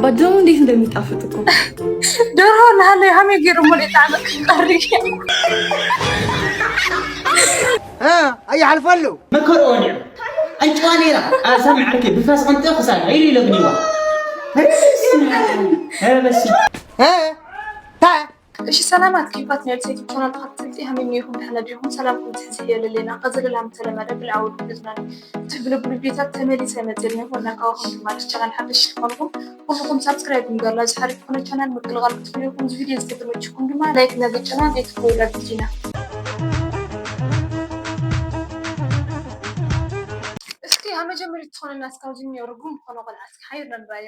ባዶሙ እንዴት እንደሚጣፍጥ እኮ። ደርሆ ናሃለይ ሃመይ ገይሩ እሞ ጣዕመ ክቀሪ። እ ኣይሓልፈሉ። መከርኦ ነይሩ። ኣንጭዋ ነይራ። ኣሳሚ ዓርከይ ብፋስ ቀንጥዮ ክሳራ ኢሉ ኢለብኒዋ። ኧረ በስመ ኣብ። ኧረ በስመ ኣብ። እ ታ እሺ ሰላማት ኪባት ናይ ዩቲዩብ ቻናል ተኸታተልቲ ሃመይ ዲኹም ደሕና ዲኹም ሰላምኩም ትሕዚ የለለና ቀዘለላ ምተለመደ ብልዓውድ ብዝናን ትብለ ብልቤታት ተመሊሰ መፅእ ዲኹም እና ካዋኹም ድማ ቻናል ሓደሽ ዝኾንኩም ኩልኩም ሳብስክራይብ ምግባር ዝሓሪፍ ዝኾነ ቻናል ምቅልቃል ክትኽእሉ ኢኹም እዚ ቪድዮ ዝተመችኩም ድማ ላይክ ነዚ ቻናል ዘይትፈውላ ቪዲና እስኪ ኣብ መጀመሪያ ዝኾነና እስካብ ዝኒኦ ርጉም ዝኾነ ቆልዓ እስኪ ሓይርና ንራዮ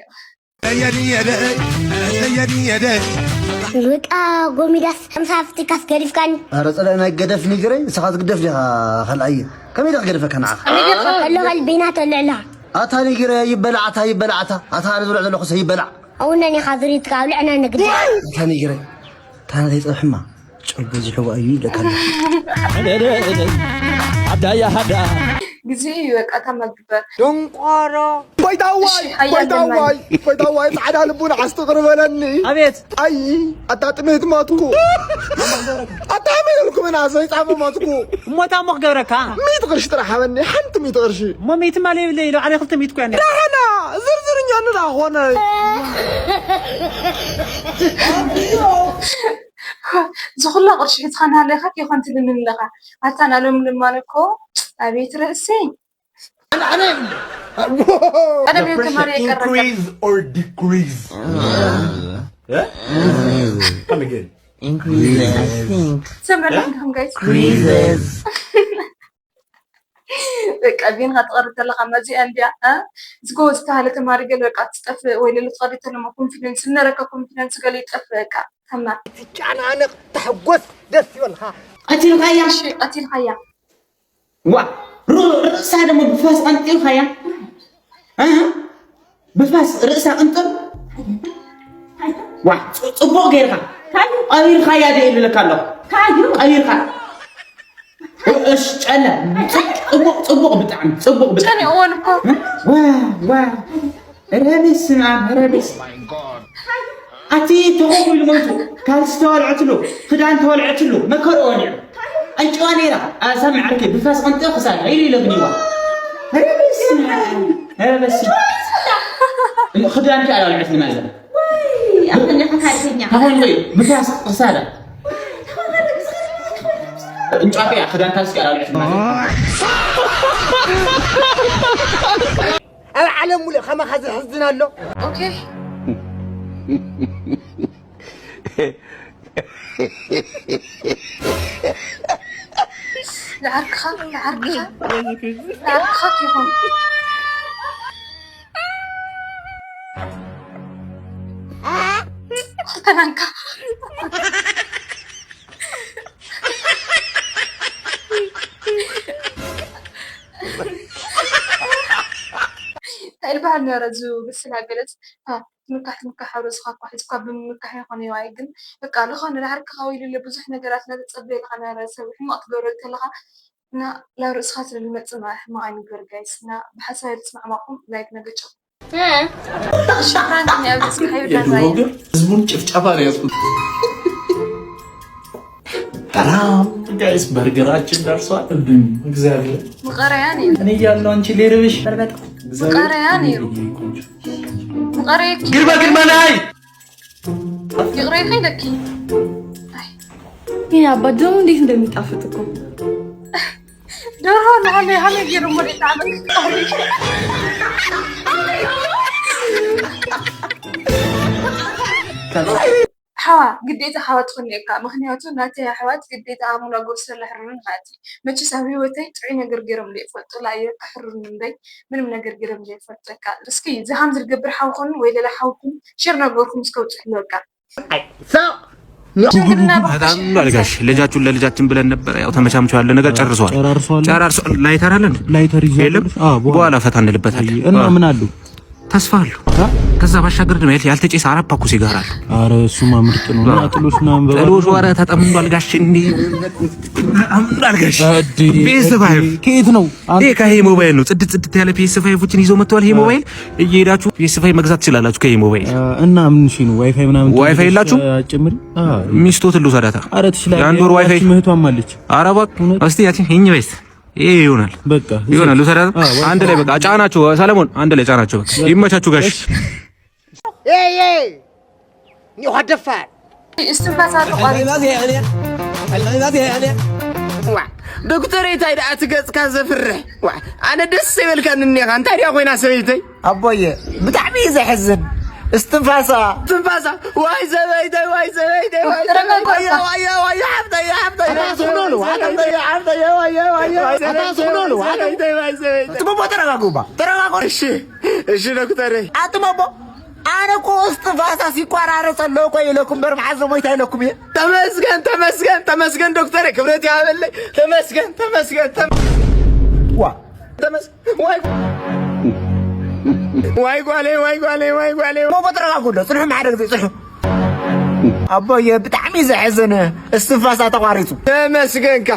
በቃ ጎሚዳስ ከምሳ ኣፍቲካስ ገዲፍካኒ። ኧረ ጸላኢ ናይ ገደፍ ኒግረይ ንስኻ ትግደፍ ዲኻ ካልኣየ ከመይ ኢለ ክገድፈካ ንዓኻ ተሎ ከልቢና ተልዕላ። ኣታ ኒግረ ይበላዕ ኣታ ይበላዕ ኣታ ኣታ ኣነ ዝብልዕ ዘለኹ ሰብ ይበላዕ። ኣውነን ኢኻ ዝሪትካ ኣብልዕና ንግደ። ኣታ ኒግረ እታ ናተይ ጸብሕማ ጨው በዚሕዋ እዩ ይብለካ ኣለኹ። ኣዳያ ሃዳ ግዜ እዩ በቃ እታ መግበር። ደንቋሮ ባይታዋይ ባይታዋይ ባይታዋይ ጻዕዳ ልቡን ዓስቲ ቅርበለኒ ኣቤት ኣይ ኣጣጥሜት ሞትኩ ኣጣሜ ኢልኩም ናሰይ ጻሙ ሞትኩ እሞታ እሞ ክገብረካ ሚት ቅርሺ ጥራሕ ሃበኒ ሓንቲ ሚት ቅርሺ እሞ ሚትማ ለይብለይ ኢሉ ዓለ ክልተ ሚት ኮያ ዳሕና ዝርዝርኛ ንዳ ኾነ ዝኹላ ቅርሺ ሒዝኻ እናሃለኻ ኬኾን ትልምን ኣለኻ ኣታ ናሎም ልማን እኮ ኣቤት ርእሰይ ኣነ ኣነ የብለ ቀደም ተማሪ የቀረበ Increase or decrease? Come again. Increases, I think. ሰመላንኩም ጋይስ Increases. በቃ ቢንካ ትቐሪ ከለኻ መዚኣ እንዲያ ዝጎ ዝተሃለ ተማሪ ገለ በቃ ትጠፍእ ወይ ለለ ትቐሪ ተለማ ኮንፊደንስ ዝነረካ ኮንፊደንስ ገለ ይጠፍእ በቃ ተማ ትጨናነቕ ተሕጎስ ደስ ይበልካ ቀቲልካያ ቀቲልካያ ዋ ርእሳ ደሞ ብፋስ ቀንጢልካያ ብፋስ ርእሳ ቅንጥር ዋ ጽቡቕ ጌርካ ቀቢርካያ ደ ይብለካ ኣለኹ ቀቢርካ እሽ ጨለ ጽቡቕ ጽቡቕ ብጣዕሚ ጽቡቕ ብጣዕሚ ጨኒቕወን እኮ ዋ ዋ ረቤስ ስማ ረቤስ ኣቲ ተኾኹ ኢሉ ሞይቱ ካልሲ ተወልዐትሉ ክዳን ተወልዐትሉ መከርኦ ነይሩ ኣንጭዋ ነይራ ኣሳሚ ዓርከይ ብፋስ ቀንጢ ክሳድ ኢሉ ኢለብኒዋ ረቤስ ስማ ረቤስ ክዳን ከ ኣላልዐት ምን ኣለ ኣፈለካ ካልተኛ ተኾን ወይ ብፋስ ክሳዳ እንጫ ከ ክዳን ካልሲ ኣላልዐት ምን ኣለ ኣብ ዓለም ሙሉእ ከማኻ ዘሕዝን ኣሎ። ዝዓርክኻ ዝዓርክኻ ዝዓርክኻ ኪኾን ተናንካ እንታይ ዝበሃል ነረ እዚ ብስላ ገለፅ ምካሕ ምካሕ ኣብ ርእስኻ እኳ ሒዝኳ ብምምካሕ ይኾነ ይዋይ ግን በቃ ዝኾነ ንዓርክኻ ወይ ልለ ብዙሕ ነገራት እናተፀበየልካ ነበረ ሰብ ሕማቕ ትገብረሉ ከለኻ እና ናብ ርእስኻ ስለ ዝመፅእ ሕማቕ ኣይንግበር ጋይስ እና ብሓሳብ ልስማዕማኹም ላይክ ነገጨኹም ህዝቡን ጭፍጨፋ ነው ያዝኩት። ሰላም ጋይስ በርገራችን ደርሷል። እግዚአብሔር ምቀረያ ነይሩ እኔ እያለሁ አንቺ ሌርብሽ ምቀረያ ነይሩ ምቀረየኪ ግርበ ግርበ ናይ ይቅሬታ ይለኪ ይህ አባት ደግሞ እንዴት እንደሚጣፍጥ እኮ ደርሆ ናሃለ ሃለ ገይሮሞ ጣዕመ ሓዋ ግዴታ ሓዋ ትኾኒ እካ ምክንያቱ ናተይ ኣሕዋት ግዴታ ኣሙላ ጎርሰላ ሕርርን ሃቲ መችስ ኣብ ህይወተይ ጥዑይ ነገር ገይሮም ዘይፈልጡ ላየ ክሕርሩኒ እምበይ ምንም ነገር ገይሮም ዘይፈልጡ እካ እስኪ ዝሃም ዝልገብር ሓውኹን ወይ ሌላ ሓውኩም ሽር ነገርኩም እስከ ውፅሕሉ እካ በጣም አልጋሽ ልጃችሁን ለልጃችን ብለን ነበረ። ያው ተመቻምቸው ያለ ነገር ጨርሰዋል። ጨራርሰዋል። ላይተር አለ እንዴ? ላይተር ይዘው የለም። አዎ፣ በኋላ በኋላ ፈታ እንልበታለን። እና አዎ። ምን አሉ? ተስፋ አለው። ከዛ ባሻገር ደግሞ ያል- ያልተጨሰ አራት ፓኮ ሲጋራ አለ። አረ እሱማ ምርጥ ነው። እና ጥሎሽ ምናምን በባዶ ጥሎሽ ወረ ተጠምዷል ጋሽ እንዲ ተጠምዷል ጋሽ እዲ- ፒኤስ ፋይቭ ከየት ነው? አንተ- ይሄ ከይሄ ሞባይል ነው። ጽድት ጽድት ያለ ፒኤስ ፋይቭ ኦችን ይዞ መጥተዋል። ይሄ ሞባይል እየሄዳችሁ ፒኤስ ፋይቭ መግዛት ትችላላችሁ። ከይሄ ሞባይል እና ምን እሺ ነው? ዋይፋይ ምናምን ዋይፋይ የላችሁም? አጨምሪ። ሚስቶትን ልውሰዳታ አረ ትችላለህ። የአንድ ወር ዋይፋይ ምህቷም አለች። ኧረ እባክህ እስቲ ያችን ይሄን ይበስ ይሄ ይሆናል በቃ ይሆናል። ልውሰዳት አዎ፣ ዋይፋይ አንድ ላይ በቃ ጫናቸው። ሰለሞን አንድ ላይ ጫናቸው። በቃ ይመቻችሁ ጋሽ። Hey, hey! Ni wadafar. እስትንፋሳ ተቋሪጡ። ዋ ዶክተረይ እንታይ ደኣ እቲ ገጽካ ዘፍርሕ። ዋ ኣነ ደስ ይበልካኒ እኒኻ እንታይ ደኣ ኮይና ሰበይተይ። ኣቦየ ብጣዕሚ እዩ ዘሕዝን። እስትንፋሳ እስትንፋሳ ዋይ ሰበይተይ ዋይ ሰበይተይ ዋይ ሰበይተይ ዋዮ ዋዮ ዋዮ ሓፍተይ ሓፍተይ ዋዮ ዋዮ ሓፍተይ ዋዮ ዋዮ ሰበይተይ ዋይ ሰበይተይ። Tumo mo talaga guba. Talaga ko. እሺ እሺ ዶክተረይ። Atumo mo. ኣነ እኮ እስትንፋሳ ሲቋራረጽ ኣለዎ እኮ ኢለኩም በር መሓዘ ሞይታ ኢለኩም እየ። ተመስገን ተመስገን ተመስገን ዶክተር ክብረት ይሃበለይ። ተመስገን ተመስገን ተመ- ዋ ተመስ- ዋይ ዋይ ጓለይ ዋይ ጓለይ ዋይ ጓለይ ሞ በጥረጋ ጉዶ ጽንሑ ማሕደ ግዜ ጽንሑ። ኣቦየ ብጣዕሚ ዘሕዝን እስትንፋሳ ተቋሪጹ። ተመስገንካ።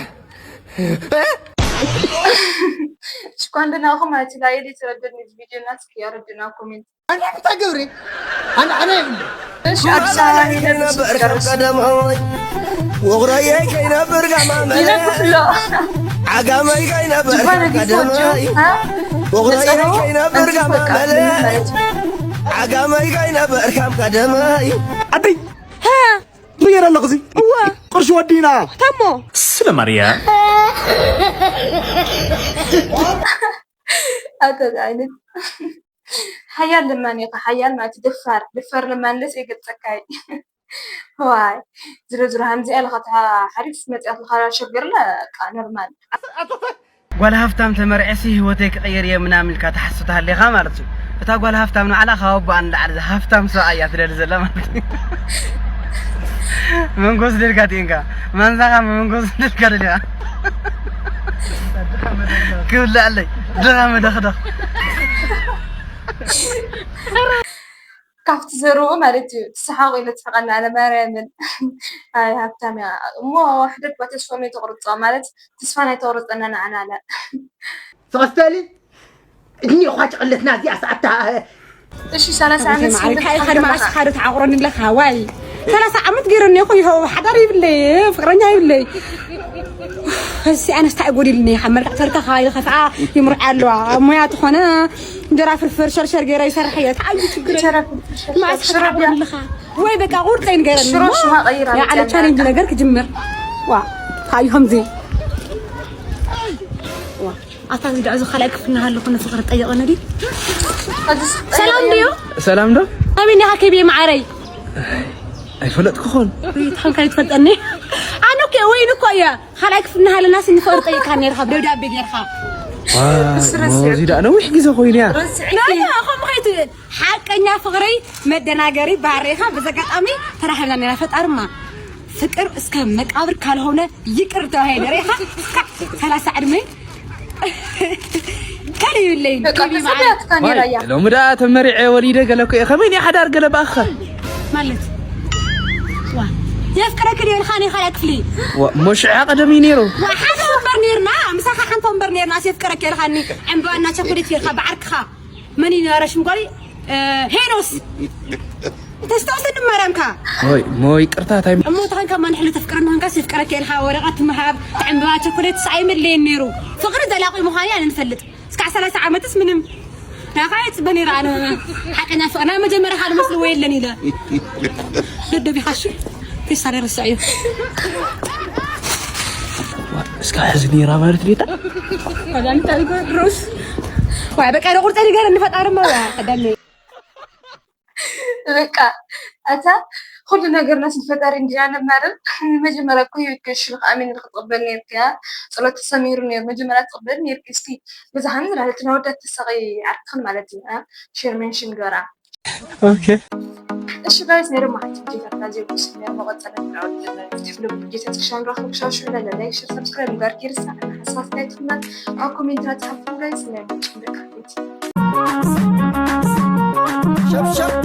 ሽኳን ደህና ኹም ማለት ላይ የተረደድን ቪዲዮ ናት ያረድና ኮሜንት ኣንተ እንታይ ገብሪ ኣንተ ኣነ ይብል እሺ አዲስ አበባ ሄደን ነበር ቀደማይ ወጉራዬ ከይነብር ጋማ መለ ይነብሎ ዓጋመይ ከይነብር ባለ ቀደማይ ቢፎጆ ወጉራዬ ከይነብር ጋማ መለ ዓጋመይ ከይነብር ከም ቀደማይ ኣደይ ትገይረ ኣለኹ እዚ እዋ ቅርሺ ወዲና ተሞ ስለ ማርያ ኣተዚ ዓይነት ሓያል ለማኒ ኢኻ ሓያል ማለት ደፋር ደፋር ለማኒ ደስ ይገልጸካ እዩ ዋይ ዝሮ ዝሮ ሃምዚኣ ኢልኻ እታ ሓሪፍ መፅኣት ኢልካ ሸገርና በቃ ኖርማል ጓል ሃፍታም ተመርዐሲ ህይወተይ ክቕየር እየ ምናምን ኢልካ ትሓስብ ተሃሊኻ ማለት እዩ። እታ ጓል ሃፍታም ንባዕላ ካብ ኣቦኣ ንላዕሊ ሃፍታም ሰብኣይ እያ ትደሊ ዘላ ማለት እዩ። መንጎስ ደልካ ዲንካ ማንዛኻ መንጎስ ደልካ ደልያ ክብለዐለይ ድኻ መደኽደኽ ካብቲ ዘርኡ ማለት እዩ ትስሓቑ ኢለ ትስሕቐና ኣነ ማርያምን ኣይ ሃብታም እያ እሞ ሕደት ባ ተስፋ ናይ ተቑርጾ ማለት ተስፋ ናይ ተቑርጸና ንዓና ኣለ ተቐስተሊ እድኒ እኳ ጨቐለትና እዚኣ ሰዓታ እሺ ሰላሳ ዓመት ማዕረ ካይ ሓደ መዓስ ሓደ ተዓቑረኒ ኣለኻ ዋይ ሰላሳ ዓመት ገይረኒ እኮ ይኸው ሓዳር ይብለይ ፍቅረኛ ይብለይ እሲ ኣነስ ታይ ጎዲልኒ ሓመል ተርካ ካይ ከፍዓ ይምርዓ ኣለዋ ሞያ ትኾነ እንጀራ ፍርፍር ሸርሸር ገይረ ይሰርሕ እየ ተዓዩ ችግር ማዕስ ተዓቑረኒ ኣለኻ ወይ በቃ ቁርፀይ ንገረኒ ሽሮ ሽማ ቀይራ ዓለ ቻሌንጅ ነገር ክጅምር ዋ ታዩ ከምዚ ኣታ እዚ ድዕዙ ካልኣይ ክፍልና ሃለኹ ንፍቅሪ ጠየቐ ነዲ ሰላም ድዩ ሰላም ዶ ኣበይ ኒኻ ከብየ ማዓረይ ኣይፈለጥኩኹን ታንካ ይትፈልጠኒ ኣነ እኮ ወይን እኮ እያ ካልኣይ ክፍልና ሃለና ስንፍቅሪ ጠይቅካ ነርካ ብደብዳቤ ገርካ እዚ ደኣ ነዊሕ ግዜ ኮይኑ እያ ከምኡ ከይትብል ሓቀኛ ፍቅሪ መደናገሪ ባህሪኻ በዚ ኣጋጣሚ ተራኺብና ነና ፈጣርማ ፍቅር እስከ መቃብር ካልሆነ ይቅር ተባሂለ ሬኻ ሰላሳ ዕድመ ቀሪ ይብለይ በቃ ተሰዳት ካሜራ እያ ሎሚ ደኣ ተመሪዐ ወሊደ ገለ እኮ እየ ከመይ ናይ ሓዳር ገለ ብኣኸ ማለት ዋ የፍቅረክ ድየ ኢልካ ናይ ካልኣይ ክፍሊ እሞ ሽዓ ቀደም እዩ ነይሩ ዋ ሓንቲ ወንበር ነይርና ምሳኻ ሓንቲ ወንበር ነይርና የፍቅረክ ኢልካኒ ዕምበባና ቸኮሌት ጌርካ ብዓርክኻ መን እዩ ነረ ሽም ጓል ሄኖስ ተስታውሰኒ ማርያምካ ሞይ ሞይ ቅርታ ታይ እሞ ተኸንካ ማን ሕሉ ተፍቅረኒ ኸንካ የፍቅረክ ኢልካ ወረቐት ምሃብ ዕምበባ ቸኮሌት ኣይምለየን ነይሩ ፍቅሪ ዘላቂ ምዃኑ ኣነ ንፈልጥ እስካዕ ሰላሳ ዓመትስ ምንም ናኻ የፅበ ነይረ ኣነ ሓቀኛ ፍቅሪ ናይ መጀመርያ ሓደ መስልዎ የለን ኢለ ደደቢኻሽ ፌስታል ረሳዕዮ እስካ ሕዚ ነይራ ማለት ቤታ ሮስ ዋይ በቃ ዶ ቁርፀ ንገረኒ ፈጣሪ ማ ቀዳሚ በቃ ኣታ ኩሉ ነገርና ስንፈጣሪ እንዲና ነማርር መጀመርያ እኮ ህይወት ገሽልክ ኣሚን ክትቕበል ነርክያ ፀሎት ተሰሚሩ ነር መጀመርያ ትቕበል ነርክ እስቲ በዛ ከመ ዝላለትና ወዳት ተሳቂ ዓርክን ማለት እዩ ሸር ሜንሽን ገራ ኦኬ እሺ ጋይስ ናይ ደሞ ሓንቲ ቪዲዮታት ናዚኦም ስለ መቐጸለ ክልዓወት ዘለና ትሕብሎ ቪዲዮታት ክሻን ረኽብ ክሻሹ ለለ ላይክ ሸር ሰብስክራይብ ምግባር ከይርሳዕ ሓሳብ ኣስተያየትኩም ኣብ ኮሜንት ጻሓፉ ጋይስ ናይ ምጭ ደቃ ሸብሸብ